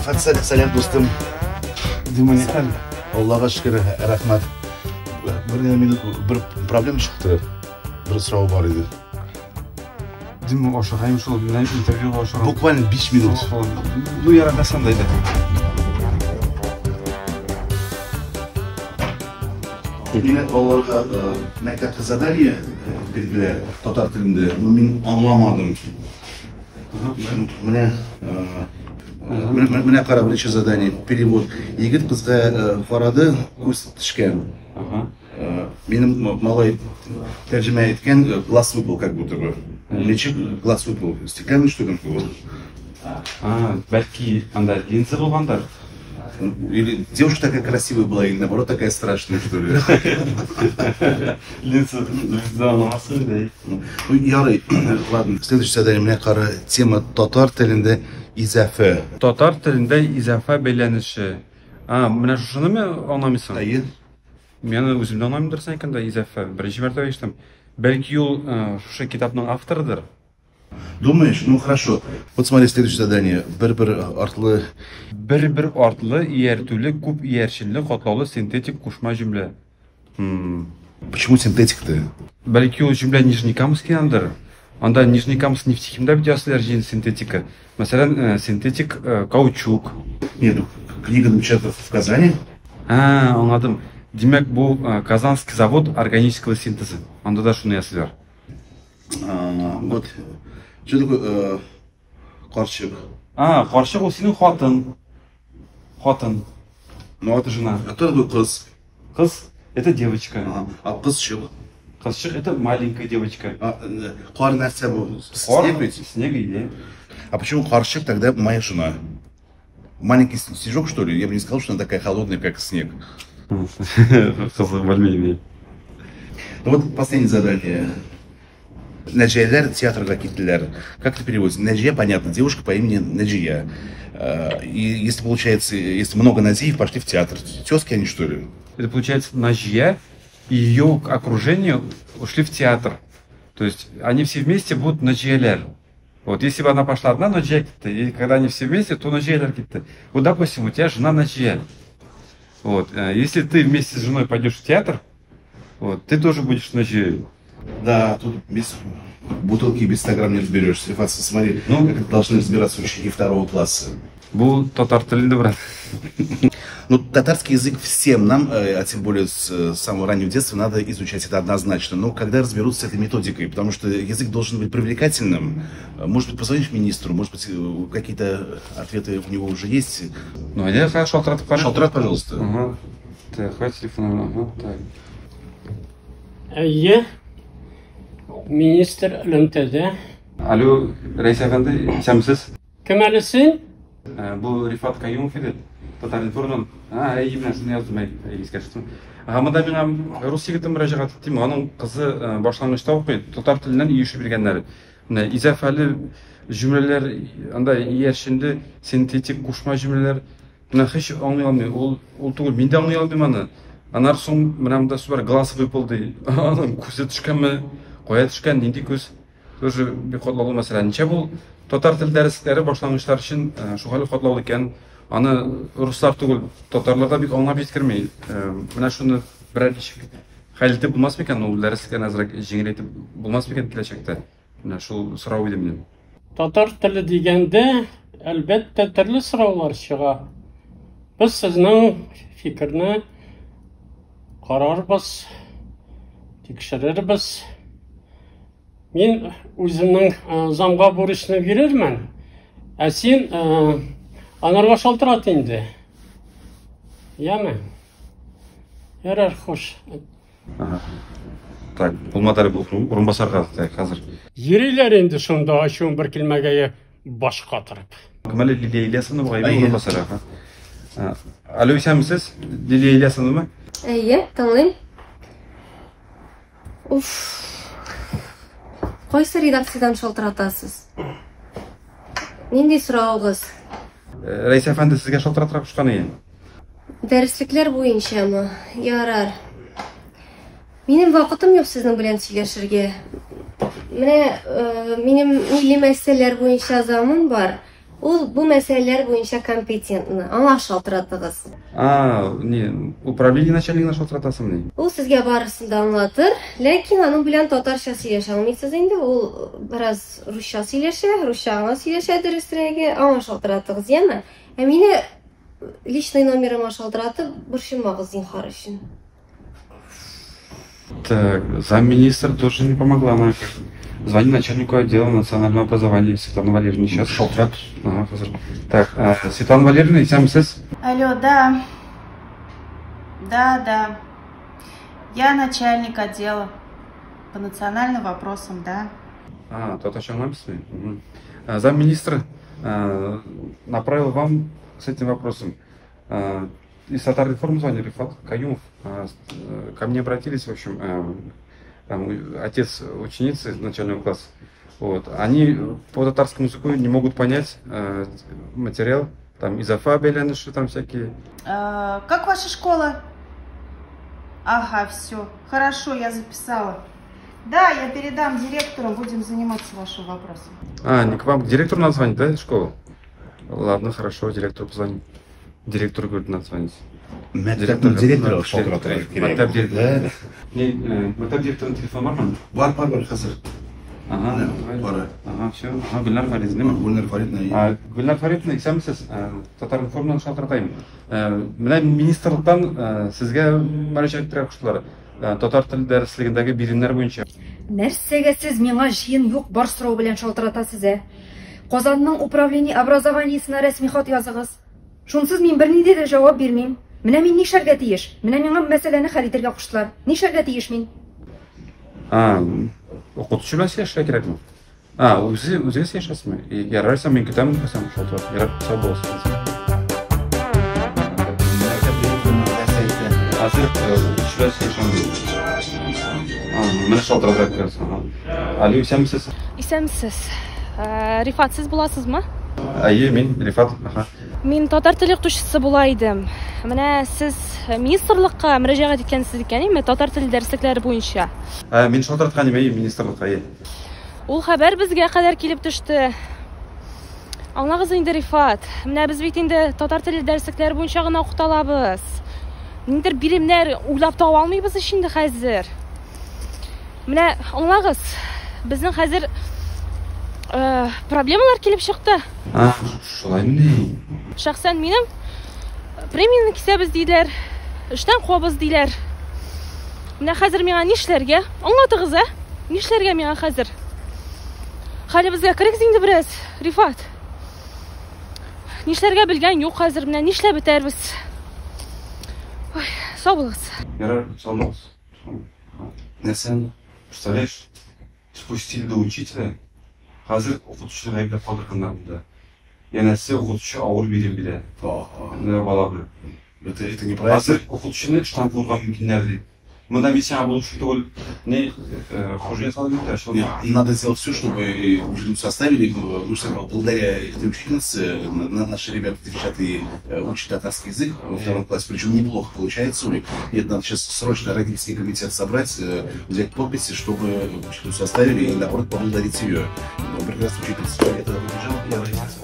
Рифат, сәлам, дустым. Дима, ни хәл? Аллага шөкер, рәхмәт. Бер генә минут, бер проблема чыкты. Бер сорау бар иде. Дима, ашыгайм шул, менә интервьюга ашыгам. Буквально 5 минут. Ну, яратасың да инде. Мине балаларга мәктәптә задание бирделәр татар телендә. Но мин аңламадым. Менә менә кара, беренче задание, перевод. Егет кызга карады, күз төшкән. Минем малай тәрҗемә иткән, глаз выпал как будто бы. Ничек глаз выпал? Стеклянный, что ли, был? А, бәлки анда линза булгандыр. Или девушка такая красивая была, или наоборот такая страшная, что ли? Линза, линза алмасын ди. Ну, ярый, ладно. Следующее задание. Менә кара, тема татар телендә изафә. Татар телендә изафә бәйләнеше. А, менә шушынымы аңламыйсың? Әйе. Мин аны үзем дә аңламыйм, дөресен әйткәндә, изафә. Беренче мәртәбә ишетәм. Бәлки ул шушы китапның авторыдыр. Думаешь? Ну хорошо. Вот смотри, следующее задание. Бер-бер артлы. Бер-бер артлы ияртүле күп иярченле катлаулы синтетик кушма җөмлә. Почему синтетик-то? Бәлки ул җөмлә Нижнекамскийдандыр. Анда Нижнекамск нефтехимда бит ясыйлар җыен синтетика. Мәсәлән, синтетик каучук. Нет, ну, книга напечатана в Казани. А, аңладым. Димәк, бу Казанский завод органического синтеза. Анда да шуны ясыйлар. Вот. Что такое карчык? А, карчык ул синең хатын. Хатын. Ну, это жена. А кто такой кыз? Кыз это девочка. Ага. А кызчык? Кызчык это маленькая девочка. А, кар нәрсә бу? Снег ведь? Снег или? А почему карчык тогда моя жена? Маленький снежок, что ли? Я бы не сказал, что она такая холодная, как снег. Кызык, белмим. Ну вот последнее задание. Нәҗияләр театрга киттеләр. Как это переводится? Нәҗия, понятно, девушка по имени Нәҗия. И если получается, если много Назиев, пошли в театр. Тезки они, что ли? Это получается Нәҗия и ее окружение ушли в театр. То есть они все вместе будут Нәҗияләр. Вот если бы она пошла одна, Нәҗия китте, и когда они все вместе, то Нәҗияләр китте. Вот, допустим, у тебя жена Нәҗия. Вот, если ты вместе с женой пойдешь в театр, вот, ты тоже будешь Нәҗией. Да, тут без бутылки, без 100 грамм не разберешься. Рифат, смотри, ну, как это должны разбираться ученики второго класса. Бу татар телендә, брат. Ну, татарский язык всем нам, а тем более с самого раннего детства, надо изучать это однозначно. Но когда разберутся с этой методикой, потому что язык должен быть привлекательным. Может быть, позвонишь министру, может быть, какие-то ответы у него уже есть. Ну, а я хорошо, шалтырат, пожалуйста. Шалтырат, пожалуйста. Ага. Так, хватит телефона. Ага, так. Әйе, министр элемтәдә. Алло, Рәис әфәнде, исәнмесез? Кем әле син? Бу Рифат Каюмов иде. Татар-информнан. А, әйе, менә сезне яздым, әй, искә төштем. Ага, монда миңа рус егете мөрәҗәгать итте, аның кызы башлангычта укый, татар теленнән өй эше биргәннәр. Менә изәфәле җөмләләр, анда иярченле синтетик кушма җөмләләр. Менә һич аңлый алмый. Ул түгел, мин дә аңлый алмыйм аны. Аннары соң менә монда сүз бар, глаз выпал ди. Аның күзе төшкәнме? Кая төшкән, нинди күз? Тоже бик катлаулы мәсьәлә. Ничә бу татар тел дәреслекләре башлангычлар өчен шул катлаулы икән? Аны руслар түгел, татарлар да бик аңлап җиткерми. Менә шуны берәр ничек хәл итеп булмас микән? Ул дәреслекләрне әзрәк җиңеләйтеп булмас микән киләчәктә? Менә шул сорау иде минем. Татар теле дигәндә, әлбәттә, төрле сораулар чыга. Без сезнең фикерне карарбыз, тикшерербез. Мин үземнең замга бурычны бирермен, ә син анарга шалтырат инде. Яме? Ярар, хуш. Ага. Так, булмады әле бу урынбасарга, так, хәзер. Йөриләр инде шунда ачуым бер килмәгәе баш катырып. Кем әле, Лилия Ильясовна бугай, урынбасары. Ага. Алло, исәнмесез? Лилия Ильясовнамы? Әйе, тыңлыйм. Уф. Кайсы редакциядән шалтыратасыз? Нинди соравыгыз? Рәис әфәнде сезгә шалтыратырга кушкан иде. Дәреслекләр буенчамы? Ярар. Минем вакытым юк сезнең белән сөйләшергә. Менә минем милли мәсьәләләр буенча замым бар. Ул бу мәсьәләләр буенча компетентны. Аңа шалтыратыгыз. А, не, управление начальнигына шалтыратасымни? Ул сезгә барысын да аңлатыр, ләкин аның белән татарча сөйләшә алмыйсыз инде. Ул бераз русча сөйләшә, русча гына сөйләшә дөресрәге. Аңа шалтыратыгыз, яме? Ә мине личный номерыма шалтыратып борчылмагыз зинһар өчен. Так, замминистр тоже не помогла нам. Звони начальнику отдела национального образования Светлане Валерьевне. Сейчас. Шалтырат. Ага, хәзер. Так, Светлана Валерьевна, исәнмесез? Алло, да. Да, да. Я начальник отдела по национальным вопросам, да. А, татарча аңламыйсызмы? Мгм. Замминистр направил вам с этим вопросом. Из Татар-информ звонит Рифат Каюмов. Ко мне обратились, в общем, там, отец ученицы начального класса. Вот. Они по татарскому языку не могут понять материал, там изафа бәйләнеше, там всякие. А, как ваша школа? Ага, все. Хорошо, я записала. Да, я передам директору, будем заниматься вашим вопросом. А, не к вам, к директору надо звонить, да, школы? Ладно, хорошо, директору позвоним. Директору, говорит, надо звонить. Мәктәпнең директоры шалтыратырга кирәк. Мәктәп директоры. Не, мәктәп директорының телефоны бармы? Бар, бар, бар, хәзер. Ага, Менә, давай. бар. Ага, все. Ага, Гөлнар Фаридовна, димме? Гөлнар Фаридовна. А, Гөлнар Фаридовна, исәнмесез. Татар-информнан шалтыратайым. Менә министрлыктан сезгә мөрәҗәгать итәргә куштылар. Татар теле дәреслегендәге биремнәр буенча. Нәрсәгә сез миңа җыен юк бар сорау белән шалтыратасыз, ә? Казанның управление образованиесына рәсми хат языгыз. Шунсыз мин бернинди дә җавап бирмим. Менә мин нишләргә тиеш? Менә миңа мәсьәләне хәл итәргә куштылар. Нишләргә тиеш мин? А, укытучы белән сөйләшергә кирәкме? А, үзе үзегез сөйләшәсезме? Ярар, мин көтәм, хәсән шалтырат. Ярар, сау булыгыз. Мәктәп директорының нәрсә әйтә? Хәзер укытучы белән сөйләшәм ди. А, менә шалтыратырга кирәк. Ага. Алло, исәнмесез? Исәнмесез. Рифат, сез буласызмы? Әйе, мин Рифат. Ага. Мин татар теле укытучысы була идем. Менә сез министрлыкка мөрәҗәгать иткәнсез икән, әйме, татар теле дәреслекләре буенча. Ә, мин шалтыраткан идем, әйе, министрлыкка, әйе. Ул хәбәр безгә кадәр килеп төште. Аңлагыз инде, Рифат. Менә без бит инде татар теле дәреслекләре буенча гына укыта алабыз. Ниндидер биремнәр уйлап таба алмыйбыз ич инде хәзер. Менә аңлагыз, безнең хәзер проблемалар килеп чыкты. А, шулаймыни? Шәхсән минем премияне кисәбез диләр, эштән куабыз диләр. Менә хәзер миңа нишләргә? Аңлатыгыз, ә? Нишләргә миңа хәзер? Хәлебезгә керегез инде бераз, Рифат. Нишләргә белгән юк хәзер, менә нишләп бетәрбез? Ой, сау булыгыз. Ярар, сау булыгыз. Нәрсә? Представляешь, спустили до учителя. Хәзер укытучыны гаепләп калдырганнар монда. Янәсе укытучы авыр бирем бирә. Ага. Менә бала белән. Это неправильно. Хәзер укытучыны эштән куарга мөмкиннәр ди. Монда мин сиңа булышу түгел, не хуҗа ясалып бит, шул. Нет, надо сделать все, чтобы учительницу оставили, потому что благодаря этой учительнице наши ребята, девчата и учат татарский язык во втором классе, причем неплохо получается у них. Нет, надо сейчас срочно родительский комитет собрать, взять подписи, чтобы учительницу оставили и, наоборот, поблагодарить ее. Прекрасная учительница. Я тогда побежал, я родился.